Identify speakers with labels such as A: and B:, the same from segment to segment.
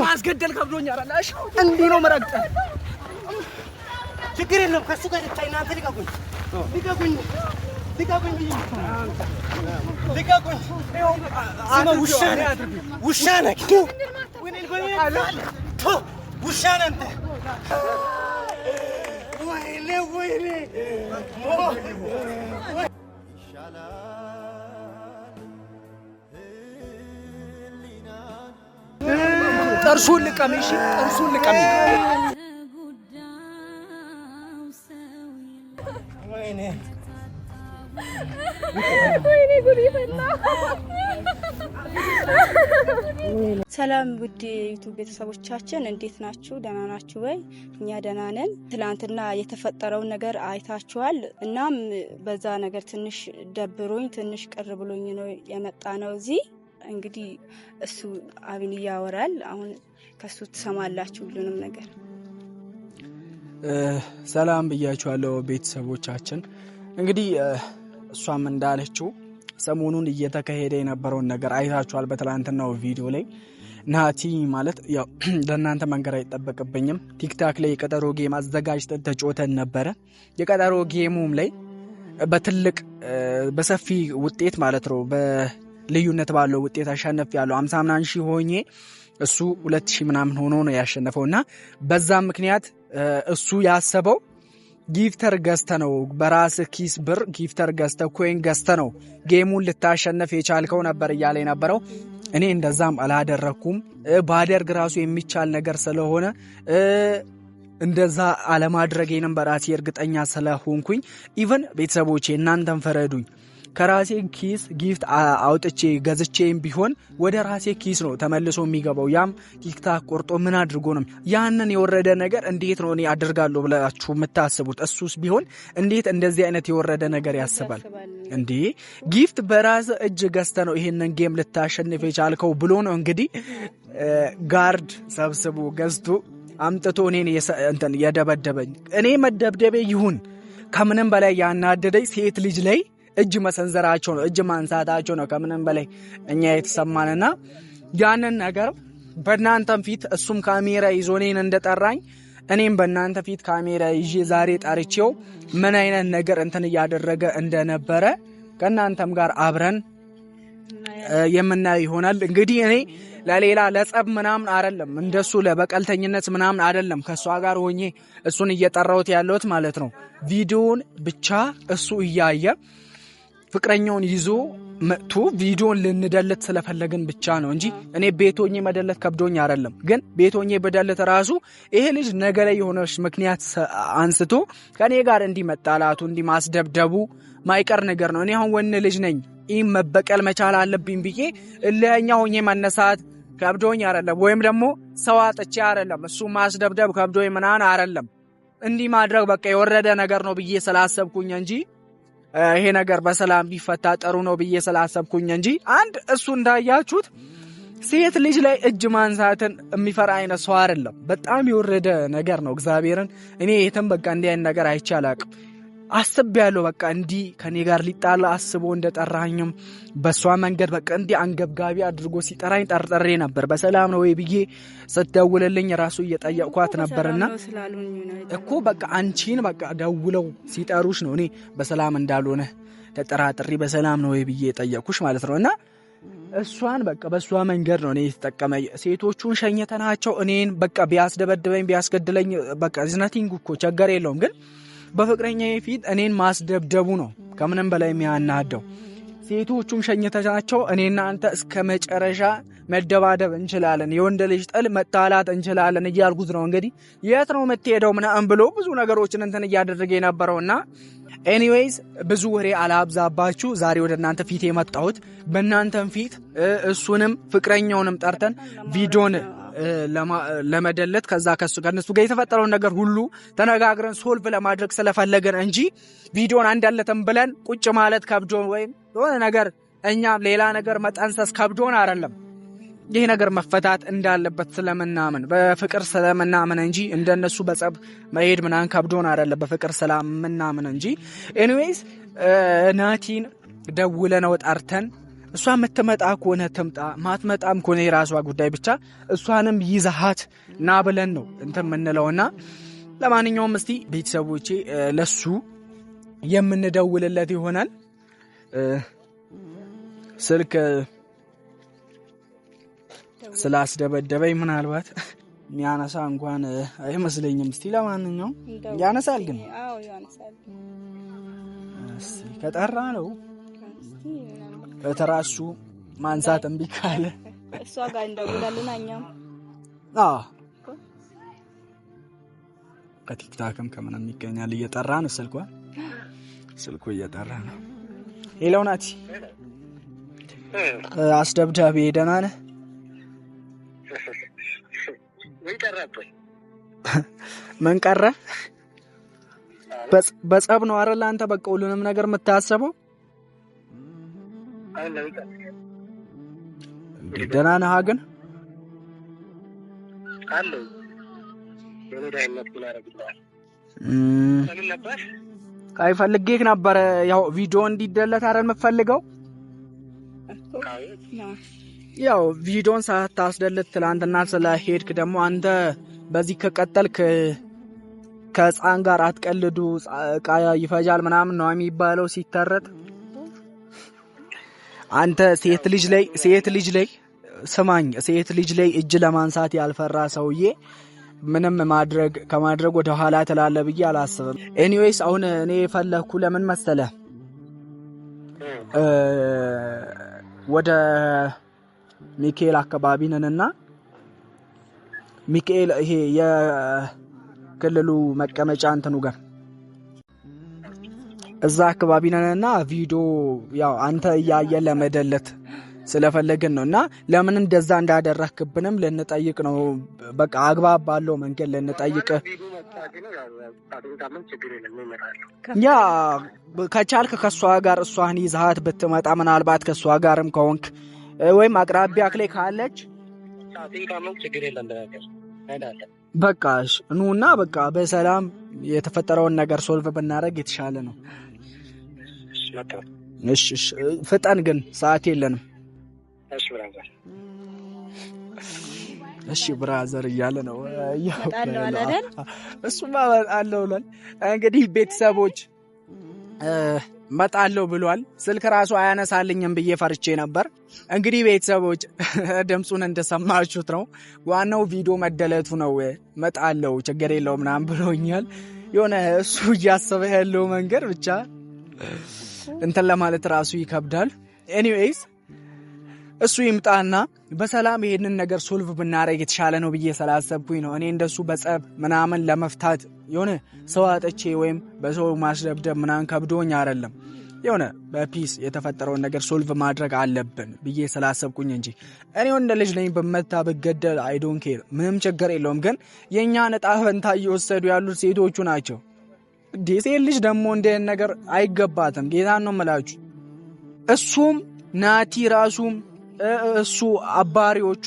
A: ማስገደል ከብዶኛል። እንዲህ ነው መረግጠህ።
B: ችግር የለም ከእሱ ጋር ልታይ። እናንተ ልቀቁኝ፣ ልቀቁኝ፣ ልቀቁኝ፣ ልቀቁኝ። ስማ ውሻ ነህ፣ ውሻ ነህ፣ ውሻ ነህ አንተ። ወይኔ ወይኔ።
A: ጥርሱን ልቀሚ፣ እሺ ጥርሱን ልቀሚ።
C: ወይኔ ጉድ ይፈላ።
D: ሰላም ውድ ዩቱብ ቤተሰቦቻችን እንዴት ናችሁ? ደህና ናችሁ ወይ? እኛ ደህና ነን። ትላንትና የተፈጠረውን ነገር አይታችኋል። እናም በዛ ነገር ትንሽ ደብሮኝ ትንሽ ቅር ብሎኝ ነው የመጣ ነው እዚህ። እንግዲህ እሱ አብን እያወራል። አሁን ከሱ ትሰማላችሁ ሁሉንም ነገር።
A: ሰላም ብያችኋለሁ ቤተሰቦቻችን። እንግዲህ እሷም እንዳለችው ሰሞኑን እየተካሄደ የነበረውን ነገር አይታችኋል። በትላንትናው ቪዲዮ ላይ ናቲ ማለት ያው ለእናንተ መንገር አይጠበቅብኝም። ቲክታክ ላይ የቀጠሮ game አዘጋጅተን ተጫውተን ነበረ። የቀጠሮ game ኡም ላይ በትልቅ በሰፊ ውጤት ማለት ነው፣ በልዩነት ባለው ውጤት አሸነፍ ያለው 50 ምናምን ሺህ ሆኜ እሱ 2000 ምናምን ሆኖ ነው ያሸነፈው እና በዛ ምክንያት እሱ ያሰበው gifter ገዝተ ነው፣ በራስ ኪስ ብር gifter ገዝተ coin ገዝተ ነው game ኡን ልታሸነፍ የቻልከው ነበር እያለ የነበረው። እኔ እንደዛም አላደረግኩም። ባደርግ ራሱ የሚቻል ነገር ስለሆነ እንደዛ አለማድረጌንም በራሴ እርግጠኛ ስለሆንኩኝ፣ even ቤተሰቦቼ እናንተን ፈረዱኝ። ከራሴ ኪስ gift አውጥቼ ገዝቼም ቢሆን ወደ ራሴ ኪስ ነው ተመልሶ የሚገባው። ያም ቲክታክ ቆርጦ ምን አድርጎ ነው ያንን የወረደ ነገር እንዴት ነው እኔ አደርጋለሁ ብላችሁ የምታስቡት? እሱስ ቢሆን እንዴት እንደዚህ አይነት የወረደ ነገር ያስባል እንዴ? Gift በራስ እጅ ገዝተ ነው ይሄንን game ልታሸንፍ የቻልከው ብሎ ነው እንግዲህ guard ሰብስቦ ገዝቶ አምጥቶ እኔን እንትን የደበደበኝ። እኔ መደብደቤ ይሁን ከምንም በላይ ያናደደኝ ሴት ልጅ ላይ እጅ መሰንዘራቸው ነው፣ እጅ ማንሳታቸው ነው ከምንም በላይ እኛ የተሰማንና ያንን ነገር በእናንተም ፊት እሱም ካሜራ ይዞ እኔን እንደጠራኝ እኔም በእናንተ ፊት ካሜራ ይዤ ዛሬ ጠርቼው ምን አይነት ነገር እንትን እያደረገ እንደነበረ ከእናንተም ጋር አብረን የምናየው ይሆናል። እንግዲህ እኔ ለሌላ ለጸብ ምናምን አይደለም፣ እንደሱ ለበቀልተኝነት ምናምን አይደለም። ከእሷ ጋር ሆኜ እሱን እየጠራሁት ያለሁት ማለት ነው። ቪዲዮውን ብቻ እሱ እያየ ፍቅረኛውን ይዞ መጥቶ ቪዲዮን ልንደለት ስለፈለግን ብቻ ነው እንጂ እኔ ቤት ሆኜ መደለት ከብዶኝ አይደለም። ግን ቤት ሆኜ በደለት ራሱ ይሄ ልጅ ነገ ላይ የሆነች ምክንያት አንስቶ ከእኔ ጋር እንዲህ መጣላቱ እንዲህ ማስደብደቡ ማይቀር ነገር ነው። እኔ አሁን ወንድ ልጅ ነኝ፣ ይህም መበቀል መቻል አለብኝ ብዬ እልኸኛ ሆኜ መነሳት ከብዶኝ አይደለም፣ ወይም ደግሞ ሰው አጥቼ አይደለም፣ እሱ ማስደብደብ ከብዶኝ ምናምን አይደለም። እንዲህ ማድረግ በቃ የወረደ ነገር ነው ብዬ ስላሰብኩኝ እንጂ ይሄ ነገር በሰላም ቢፈታ ጥሩ ነው ብዬ ስላሰብኩኝ እንጂ አንድ እሱ እንዳያችሁት ሴት ልጅ ላይ እጅ ማንሳትን የሚፈራ አይነት ሰው አይደለም። በጣም የወረደ ነገር ነው። እግዚአብሔርን እኔ የትም በቃ እንዲህ አይነት ነገር አይቼ አላቅም። አስቤያለሁ። በቃ እንዲህ ከኔ ጋር ሊጣላ አስቦ እንደጠራኝም በእሷ መንገድ በቃ እንዲህ አንገብጋቢ አድርጎ ሲጠራኝ ጠርጥሬ ነበር። በሰላም ነው ወይ ብዬ ስትደውልልኝ ራሱ እየጠየቅኳት ነበርና እኮ በቃ አንቺን በቃ ደውለው ሲጠሩሽ ነው እኔ በሰላም እንዳልሆነ ተጠራጥሬ በሰላም ነው ወይ ብዬ የጠየቅኩሽ ማለት ነው። እና እሷን በቃ በእሷ መንገድ ነው እኔ የተጠቀመ። ሴቶቹን ሸኝተናቸው እኔን በቃ ቢያስደበድበኝ ቢያስገድለኝ በቃ is nothing እኮ ችግር የለውም። ግን በፍቅረኛ ፊት እኔን ማስደብደቡ ነው ከምንም በላይ የሚያናደው። ሴቶቹን ሸኝተናቸው እኔና አንተ እስከ መጨረሻ መደባደብ እንችላለን፣ የወንድ ልጅ ጥል መጣላት እንችላለን እያልኩት ነው። እንግዲህ የት ነው የምትሄደው ምናምን ብሎ ብዙ ነገሮችን እንትን እያደረገ የነበረውና anyways ብዙ ወሬ አላብዛባችሁ። ዛሬ ወደ እናንተ ፊት የመጣሁት በእናንተም ፊት እሱንም ፍቅረኛውንም ጠርተን ቪዲዮን ለመደለት ከዛ ከሱ ከእነሱ ጋር የተፈጠረውን ነገር ሁሉ ተነጋግረን solve ለማድረግ ስለፈለገን እንጂ ቪዲዮን አንዳለተን ብለን ቁጭ ማለት ከብዶን ወይም የሆነ ነገር እኛም ሌላ ነገር መጠንሰስ ከብዶን አይደለም። ይሄ ነገር መፈታት እንዳለበት ስለምናምን፣ በፍቅር ስለምናምን እንጂ እንደነሱ በጸብ መሄድ ምናምን ከብዶን አይደለም፣ በፍቅር ስለምናምን እንጂ። Anyways ናቲን ደውለነው ጠርተን እሷ የምትመጣ ከሆነ ትምጣ፣ ማትመጣም ከሆነ የራሷ ጉዳይ፣ ብቻ እሷንም ይዘሃት ና ብለን ነው እንትን የምንለውና ለማንኛውም እስቲ ቤተሰቦቼ ለሱ የምንደውልለት ይሆናል። ስልክ ስላስደበደበኝ ምናልባት የሚያነሳ እንኳን አይመስለኝም። እስቲ ለማንኛውም ያነሳል ግን።
D: አዎ ያነሳል።
A: እስቲ ከጠራ ነው ከተራሱ ማንሳት እምቢ ካለ
D: እሷ ጋር እንደውላለን እኛም።
A: አዎ፣ ከቲክታክም ከምንም ይገኛል። እየጠራ ነው ስልኳ፣ ስልኩ እየጠራ ነው። Hello ናቲ፣ አስደብዳቤ፣ ደህና ነህ?
B: ምን ቀረብኝ?
A: ምን ቀረ? በጸብ ነው አይደል? አንተ በቃ ሁሉንም ነገር የምታስበው። ደህና ነህ ግን?
B: አለሁ። የኔ ዳይነት ምን ያደርግልሃል? ለምን ነበር?
A: አይ ፈልጌህ ነበረ። ያው ቪዲዮ እንዲደለት አይደል የምትፈልገው? ያው ቪዲዮን ሳታስደልት ትላንትና ስለሄድክ ደግሞ አንተ በዚህ ከቀጠልክ ከህፃን ጋር አትቀልዱ፣ እቃ ይፈጃል ምናምን ነው የሚባለው ሲተረት። አንተ ሴት ልጅ ላይ ስማኝ፣ ሴት ልጅ ላይ እጅ ለማንሳት ያልፈራ ሰውዬ ምንም ማድረግ ከማድረግ ወደ ኋላ ትላለህ ብዬ አላስብም። Anyways አሁን እኔ የፈለግኩ ለምን መሰለ፣ ወደ ሚካኤል አካባቢ ነንና ሚካኤል ይሄ የክልሉ መቀመጫ እንትኑ ጋር እዛ አካባቢ ነንና ቪዲዮ ያው አንተ እያየ ለመደለት ስለፈለግን ነው እና ለምን እንደዛ እንዳደረክብንም ልንጠይቅ ነው። በቃ አግባብ ባለው መንገድ ልንጠይቅ። Yeah፣ ከቻልክ ከእሷ ጋር እሷን ይዘሃት ብትመጣ፣ ምናልባት ከእሷ ጋርም ከሆንክ ወይም አቅራቢያክ ላይ ካለች። በቃ ኑና በቃ በሰላም የተፈጠረውን ነገር solve ብናደርግ የተሻለ ነው። እሺ፣ ፍጠን ግን፣ ሰዓት የለንም። እሺ brother እያለ ነው። እሱማ እመጣለሁ ብሏል። እንግዲህ ቤተሰቦች መጣለሁ ብሏል። ስልክ ራሱ አያነሳልኝም ብዬ ፈርቼ ነበር። እንግዲህ ቤተሰቦች ድምፁን እንደሰማችሁት ነው። ዋናው ቪዲዮ መደለቱ ነው። መጣለው ችግር የለውም ምናምን ብሎኛል። የሆነ እሱ እያሰበ ያለው መንገድ ብቻ እንትን ለማለት ራሱ ይከብዳል። Anyways እሱ ይምጣና በሰላም ይሄንን ነገር solve ብናደርግ የተሻለ ነው ብዬ ስላሰብኩኝ ነው። እኔ እንደሱ በጸብ ምናምን ለመፍታት የሆነ ሰው አጥቼ ወይም በሰው ማስደብደብ ምናምን ከብዶኝ አይደለም። የሆነ በ peace የተፈጠረውን ነገር solve ማድረግ አለብን ብዬ ስላሰብኩኝ እንጂ እኔ ወንድ ልጅ ነኝ፣ ብመታ ብገደል I don't care፣ ምንም ችግር የለውም። ግን የእኛን እጣ ፈንታ እየወሰዱ ያሉት ሴቶቹ ናቸው። ሴት ልጅ ደግሞ እንደ ነገር አይገባትም። ጌታን ነው የምላችሁ። እሱም ናቲ ራሱም እሱ አባሪዎቹ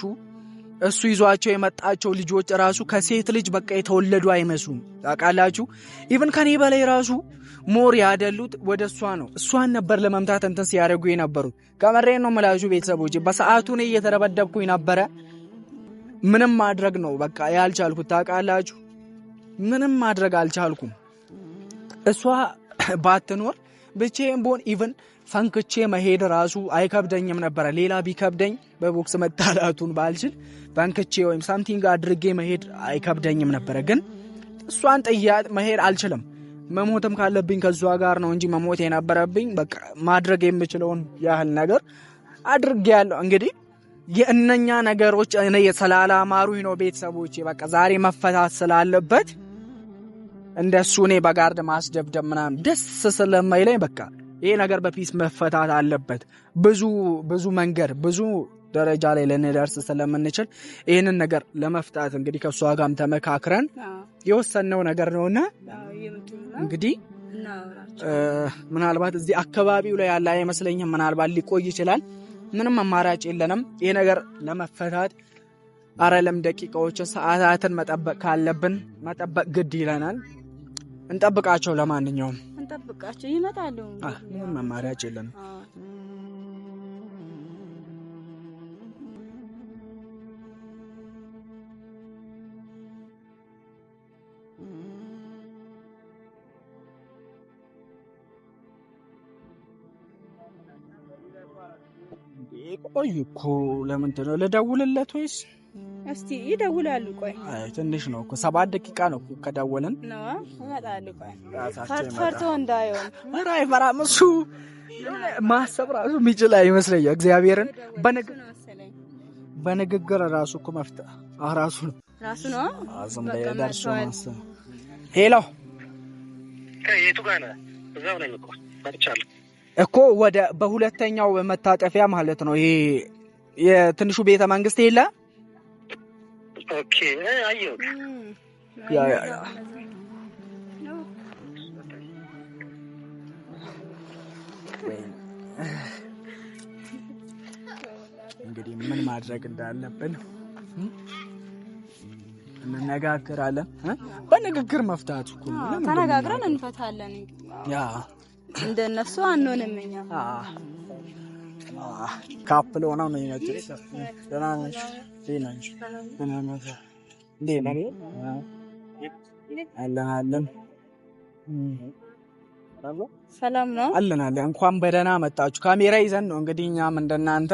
A: እሱ ይዟቸው የመጣቸው ልጆች ራሱ ከሴት ልጅ በቃ የተወለዱ አይመስሉም። ታውቃላችሁ፣ even ከኔ በላይ ራሱ more ያደሉት ወደ እሷ ነው። እሷን ነበር ለመምታት እንትን ሲያደርጉ የነበሩት። ከምሬን ነው የምላችሁ ቤተሰቦች፣ በሰዓቱ እኔ እየተደበደብኩኝ ነበረ። ምንም ማድረግ ነው በቃ ያልቻልኩት። ታውቃላችሁ፣ ምንም ማድረግ አልቻልኩም። እሷ ባትኖር ብቻዬን ብሆን even ፈንክቼ መሄድ ራሱ አይከብደኝም ነበረ። ሌላ ቢከብደኝ በቦክስ መጣላቱን ባልችል ፈንክቼ ወይም something አድርጌ መሄድ አይከብደኝም ነበረ። ግን እሷን ጥያት መሄድ አልችልም። መሞትም ካለብኝ ከእሷ ጋር ነው እንጂ መሞት የነበረብኝ፣ በቃ ማድረግ የምችለውን ያህል ነገር አድርጌያለሁ። እንግዲህ የእነኛ ነገሮች እኔ ስላላማሩኝ ነው ቤተሰቦቼ። በቃ ዛሬ መፈታት ስላለበት እንደሱ እኔ በ guard ማስደብደብ ምናምን ደስ ስለማይለኝ በቃ ይሄ ነገር በ peace መፈታት አለበት። ብዙ ብዙ መንገድ ብዙ ደረጃ ላይ ልንደርስ ስለምንችል ይህንን ነገር ለመፍታት እንግዲህ ከእሷ ጋርም ተመካክረን የወሰንነው ነገር ነውና እንግዲህ ምናልባት እዚህ አካባቢው ላይ ያለ አይመስለኝም። ምናልባት ሊቆይ ይችላል። ምንም አማራጭ የለንም። ይሄ ነገር ለመፈታት አረለም ደቂቃዎችን ሰዓታትን መጠበቅ ካለብን መጠበቅ ግድ ይለናል። እንጠብቃቸው። ለማንኛውም
D: እንጠብቃቸው፣ ይመጣሉ።
A: ምንም አማራጭ የለንም። ቆይ እኮ ለምንድን ነው ልደውልለት ወይስ?
D: እስቲ ይደውላሉ። ቆይ
A: አይ ትንሽ ነው እኮ 7 ደቂቃ ነው ከደወልን
D: ነው ይመጣሉ። ቆይ ፈርቶ እንዳይሆን።
A: ኧረ አይፈራም እሱ፣ ማሰብ ራሱ የሚችል አይመስለኝም። እግዚአብሔርን በንግግር ራሱ እኮ መፍትሄ ራሱ ነው
D: ራሱ ነው
A: ዝም ብለህ ደርሶ ማሰብ። Hello
B: የቱ ጋር ነህ? እዛው ነኝ እኮ መጥቻለሁ
A: እኮ ወደ በሁለተኛው መታጠፊያ ማለት ነው። ይሄ የትንሹ ቤተ መንግስት የለ?
B: Okay አየሁት።
A: Yeah yeah yeah እንግዲህ ምን ማድረግ እንዳለብን እንነጋገራለን። በንግግር መፍታት እኮ
D: ተነጋግረን እንፈታለን።
A: ያ
D: እንደነሱ አንሆንም እኛ።
A: Couple ሆነው ነው የመጡት። ደህና ነሽ? እንዴት ነሽ? ደህና ነሽ? እንዴት ነሽ? አለን አለን።
D: ሰላም ነው
A: አለን አለን። እንኳን በደህና መጣችሁ። ካሜራ ይዘን ነው እንግዲህ እኛም እንደናንተ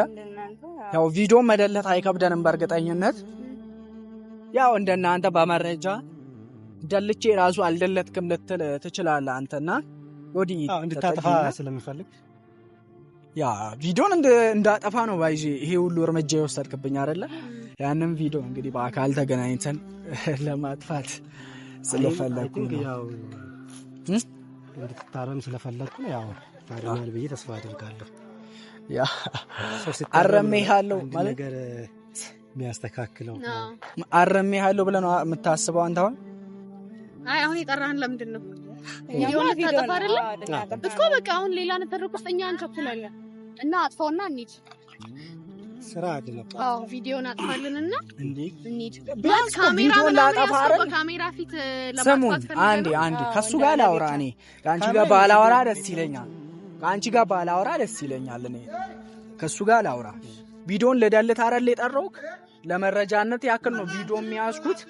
A: ያው ቪዲዮ መደለት አይከብደንም በእርግጠኝነት። ያው እንደናንተ በመረጃ ደልቼ ራሱ አልደለትክም ልትል ትችላለህ አንተና ወዲ
B: እንድታጠፋ ስለምፈልግ
A: ያ ቪዲዮን እንዳጠፋ ነው ባይዤ ይሄ ሁሉ እርምጃ የወሰድክብኝ አይደለ? ያንን ቪዲዮ እንግዲህ በአካል ተገናኝተን ለማጥፋት ስለፈለኩ ነው።
B: ያው እንድትታረም ስለፈለኩ ነው። ያው ታረማል ብዬ ተስፋ አደርጋለሁ።
A: ያ አረሜሃለሁ ማለት
B: ነገር የሚያስተካክለው
A: አረሜሃለሁ ብለህ ነው የምታስበው አንተ አሁን?
C: አይ አሁን የጠራህን ለምንድን ነው? ቪዲዮ ልታጠፋ አይደለ እኮ። በቃ አሁን ሌላ ንትርክ ውስጥ እኛ እንቸኩላለን እና አጥፋውና እንሂድ።
B: ስራ አይደለም።
C: አዎ ቪዲዮን አጥፋልንና
A: እንዴ
C: እንሂድ።
A: ቢያንስ
C: ካሜራ
A: ቪዲዮን ላጠፋ አይደል?
C: ካሜራ ፊት
A: ስሙን
C: ለማጥፋት
A: አንዴ አንዴ ከሱ ጋር ላውራ። እኔ ከአንቺ ጋር ባላወራ ደስ ይለኛል። ከአንቺ ጋር ባላወራ ደስ ይለኛል። እኔ ከሱ ጋር ላውራ። ቪዲዮን ልደልት አይደል የጠራሁት? ለመረጃነት ያክል ነው ቪዲዮ የሚያዝኩት።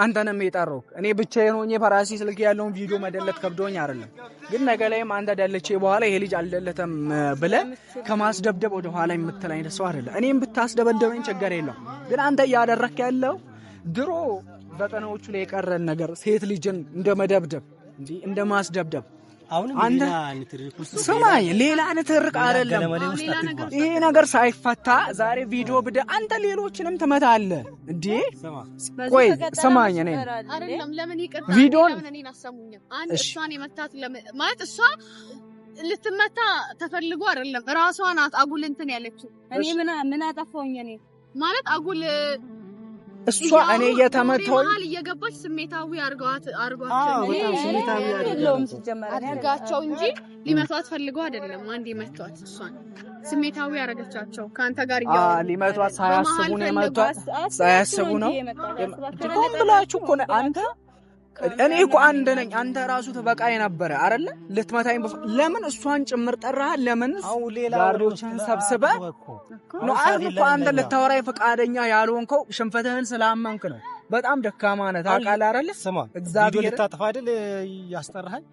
A: አንተንም የጠራሁት እኔ ብቻዬን ሆኜ በራሴ ስልክ ያለውን ቪዲዮ መደለት ከብዶኝ አይደለም። ግን ነገ ላይም አንተ ደልቼ በኋላ ይሄ ልጅ አልደለተም ብለህ ከማስደብደብ ወደ ኋላ የምትል አይነት ሰው አይደለም። እኔም ብታስደበደበኝ ችግር የለውም። ግን አንተ እያደረክ ያለው ድሮ ዘጠናዎቹ ላይ የቀረን ነገር ሴት ልጅን እንደ መደብደብ እንጂ እንደ ማስደብደብ ስማኝ፣ ሌላ ንትርክ አይደለም። ይሄ ነገር ሳይፈታ ዛሬ ቪዲዮ ብደ አንተ ሌሎችንም ትመታለህ እንዴ? ቆይ ስማኝ፣ እኔ
C: አይደለም ለምን ይቅርታ፣
A: ቪዲዮን
C: ለምን እኔን አሰሙኝም? አንድ እሷን የመታት ማለት እሷ ልትመታ ተፈልጎ አይደለም፣ ራሷ ናት አጉል እንትን ያለችው።
D: እኔ ምን አጠፋሁኝ? እኔ
C: ማለት አጉል
A: እሷ እኔ እየተመታሁኝ
C: መሀል እየገባች ስሜታዊ አርጓት አድርጋቸው እንጂ ሊመቷት ፈልገው አይደለም። አንድ የመቷት እሷን ስሜታዊ አረገቻቸው። ከአንተ ጋር እያወሩ
A: ሊመቷት ሳያስቡ ነው የመቷት። ሳያስቡ ነው ሆን ብላችሁ እኮ ነው። አንተ እኔ እኮ አንድ ነኝ። አንተ ራሱ ትበቃኝ ነበረ አይደለ? ልትመታኝ ለምን እሷን ጭምር ጠራህ? ለምን ጋርዶችን ሰብስበህ ነው? አሁን እኮ አንተ ልታወራኝ ፈቃደኛ ያልሆንከው ሽንፈትህን ስላመንክ ነው። በጣም ደካማ ነህ ታውቃለህ አይደለ?
B: ስማ፣
A: እግዚአብሔር
B: ልታጠፋ አይደል ያስጠራሃል?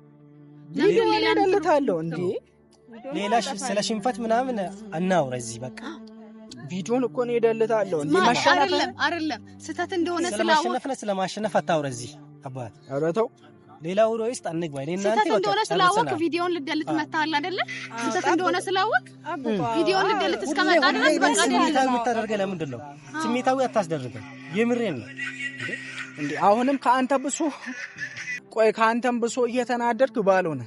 A: ቪዲዮ እደልታለሁ እንዴ?
B: ሌላ ስለ ሽንፈት ምናምን አናውራ እዚህ በቃ።
A: ቪዲዮን እኮ እኔ እደልታለሁ እንዴ? መሸነፍ
C: አይደለም አይደለም፣ ስህተት እንደሆነ ስላወቅ
B: ስለማሸነፍ አታውራ እዚህ አባት።
A: ኧረ ተው፣
B: ሌላ ወሬ ውስጥ አንግባ። እኔ እናንተ
C: ስህተት እንደሆነ ስላወቅ ቪዲዮን ልደልት መታሃል አይደለ? ስህተት እንደሆነ ስላወቅ ቪዲዮን ልደልት እስከመጣ ድረስ በቃ
B: ስሜታዊ የምታደርገህ ለምንድን ነው? ስሜታዊ አታስደርገህ። የምሬን ነው
A: እንዴ? አሁንም ከአንተ ብሶ ቆይ፣ ከአንተም ብሶ እየተናደድክ ባልሆነ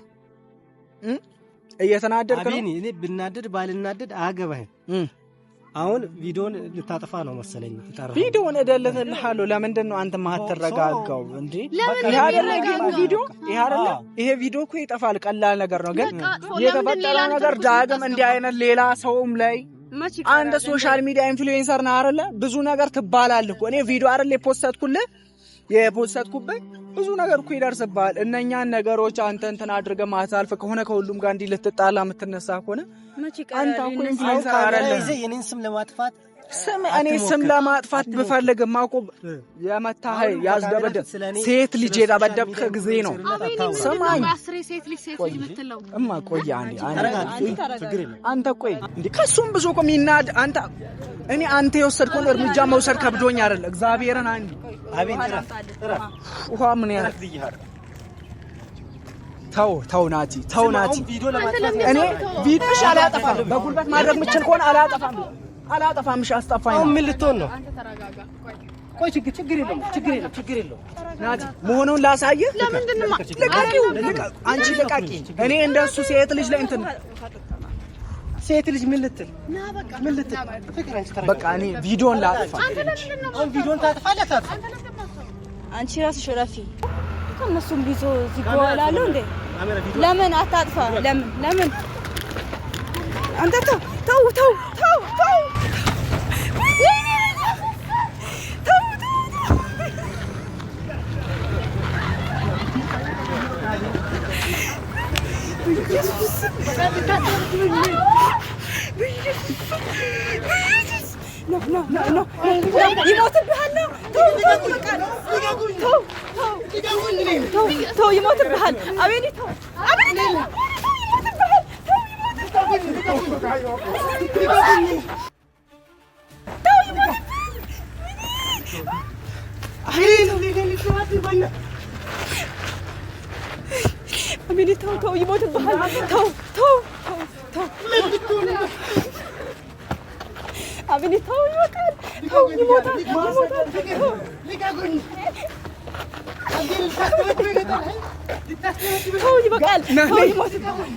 A: እየተናደድክ ነው።
B: እኔ ብናደድ ባልናደድ አያገባህም። አሁን ቪዲዮን ልታጠፋ ነው መሰለኝ።
A: ቪዲዮን እደልትልሃለሁ። ለምንድን ነው አንተ ማትረጋጋው እንዴ? ይሄ አይደለ ቪዲዮ፣ ይሄ አይደለ ይሄ ቪዲዮ እኮ ይጠፋል። ቀላል ነገር ነው፣ ግን የተፈጠረው ነገር ዳግም እንዲህ አይነት ሌላ ሰውም ላይ አንድ social media influencer ነህ አይደለ? ብዙ ነገር ትባላለህ እኮ። እኔ ቪዲዮ አይደለ የፖስተትኩልህ የፖስተትኩብህ ብዙ ነገር እኮ ይደርስብሃል። እነኛን ነገሮች አንተ እንትን አድርገህ ማታልፍ ከሆነ ከሁሉም ጋር እንዲህ ልትጣላ የምትነሳ ከሆነ አንተ እኮ influencer አይደለም።
B: የኔን ስም ለማጥፋት
A: ስም እኔ ስም ለማጥፋት ብፈልግማ እኮ የመታህ ያስደበደብ ሴት ልጅ የደበደብክ ጊዜ ነው። ስማኝ እማ ቆይ አንዴ አንተ ቆይ እንዴ ከሱም ብዙ እኮ የሚናድ አንተ እኔ አንተ የወሰድከውን እርምጃ መውሰድ ከብዶኝ አይደለ። እግዚአብሔርን አንዴ ውሃ ምን ያህል ተው ተው ናቲ ተው ናቲ። እኔ ቪዲዮሽ አላጠፋም። በጉልበት ማድረግ የምችል ከሆነ አላጠፋም አላጠፋም። እሺ አስጠፋኝ ነው።
B: ምን ልትሆን ነው? ቆይ ችግር የለውም ችግር የለውም ችግር የለውም
A: ናቲ መሆኑን ላሳየህ። ልቀቂው፣ አንቺ ልቀቂ። እኔ እንደሱ ሴት ልጅ ላይ እንትን
B: ሴት ልጅ ምን ልትል ምን ልትል ፍቅር አንቺ ተረጋጋ።
A: በቃ እኔ ቪዲዮን ላጥፋ።
B: አሁን ቪዲዮን ታጥፋለህ ታጥፋ።
D: አንቺ ራስሽ ረፊ እነሱም ቢዞ እዚህ ጎላሉ እንዴ? ለምን አታጥፋ? ለምን ለምን አንተ ተው ተው ተው ተው ተው ይሞትብሃል። ተው ይሞትብሃል። አቤኔ ተው አቤኔ ይሞትብሃል። ተው ይሞትብሃል። አቤኔ ተው ተው ይሞትብሃል። ተው ተው ተው አቤኔ ተው ይሞታል። ተው ይሞታል። ይሞታል። ተው ይበቃል። ተው ይሞትብሃል።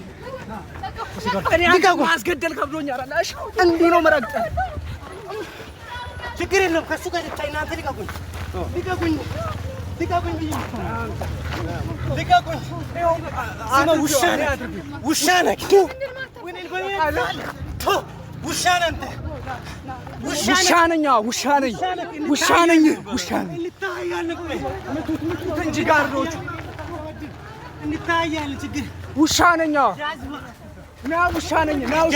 A: እኔ አንተ ማስገደል ከብዶኛል። እሺ እንዲህ ነው መረግጠህ።
B: ችግር የለውም ከእሱ ጋር ልታይ። እናንተ ልቀቁኝ፣ ልቀቁኝ፣ ልቀቁኝ ልቀቁኝ። ውሻ ነህ፣ ውሻ ነህ፣ ውሻ ነህ አንተ።
A: ውሻ ነኝ፣ ውሻ ነኝ፣ ውሻ ነኝ፣ ውሻ ነኝ። እንጂ ጋርዶቹ
B: እንታያለን። ችግር
A: ውሻ ነኝ፣ ና ውሻ ነኝ፣ ና ውሻ፣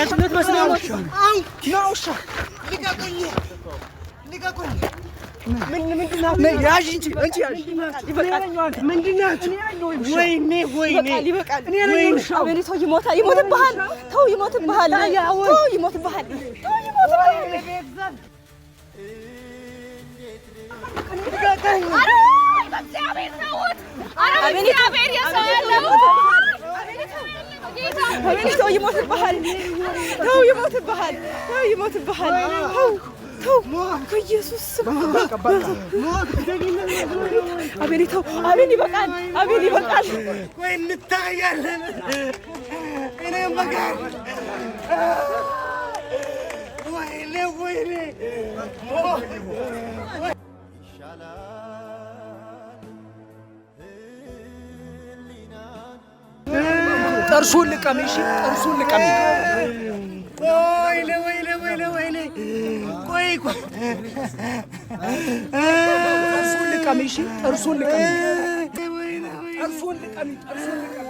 A: ና ውሻ።
B: ልቀቁኝ፣ ልቀቁኝ።
A: ያዥ እንጂ እንጂ ያዥ።
B: ምንድን ናችሁ? ወይኔ ወይኔ፣
D: ይበቃል። አቤኔ ተው ይሞታል፣ ይሞትብሃል። ተው ይሞትብሃል። ተው ይሞትብሃል። ተው ይሞትብሃል። አቤኔ ተው ይሞትብሃል። ተው ይሞትብሃል። ተው ይሞትብሃል። ተው ተው በኢየሱስ ስም አቤኔ ተው። አቤኔ ይበቃል። አቤኔ ይበቃል።
B: ቆይ እንታያለን። እኔም በቃ ወይኔ ወይኔ
A: ጥርሱን ልቀሚ፣ እሺ ጥርሱን ልቀሚ።
B: ወይኔ ወይኔ ወይኔ ወይኔ ቆይ ቆይ
A: ጥርሱን ልቀሚ፣ እሺ ጥርሱን ልቀሚ፣ ጥርሱን ልቀሚ፣ ጥርሱን ልቀሚ።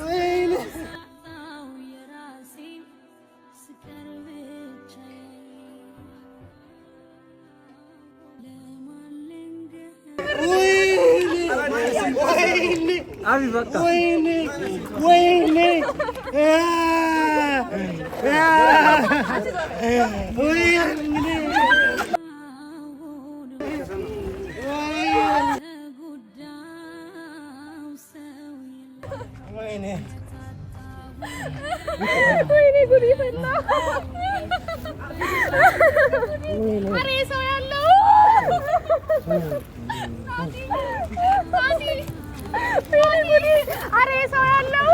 B: ወይኔ ወይኔ ወይኔ
C: ወይኔ ጉድ ይፈላ። ኧረ ሰው ያለው አረ ሰው ያለው።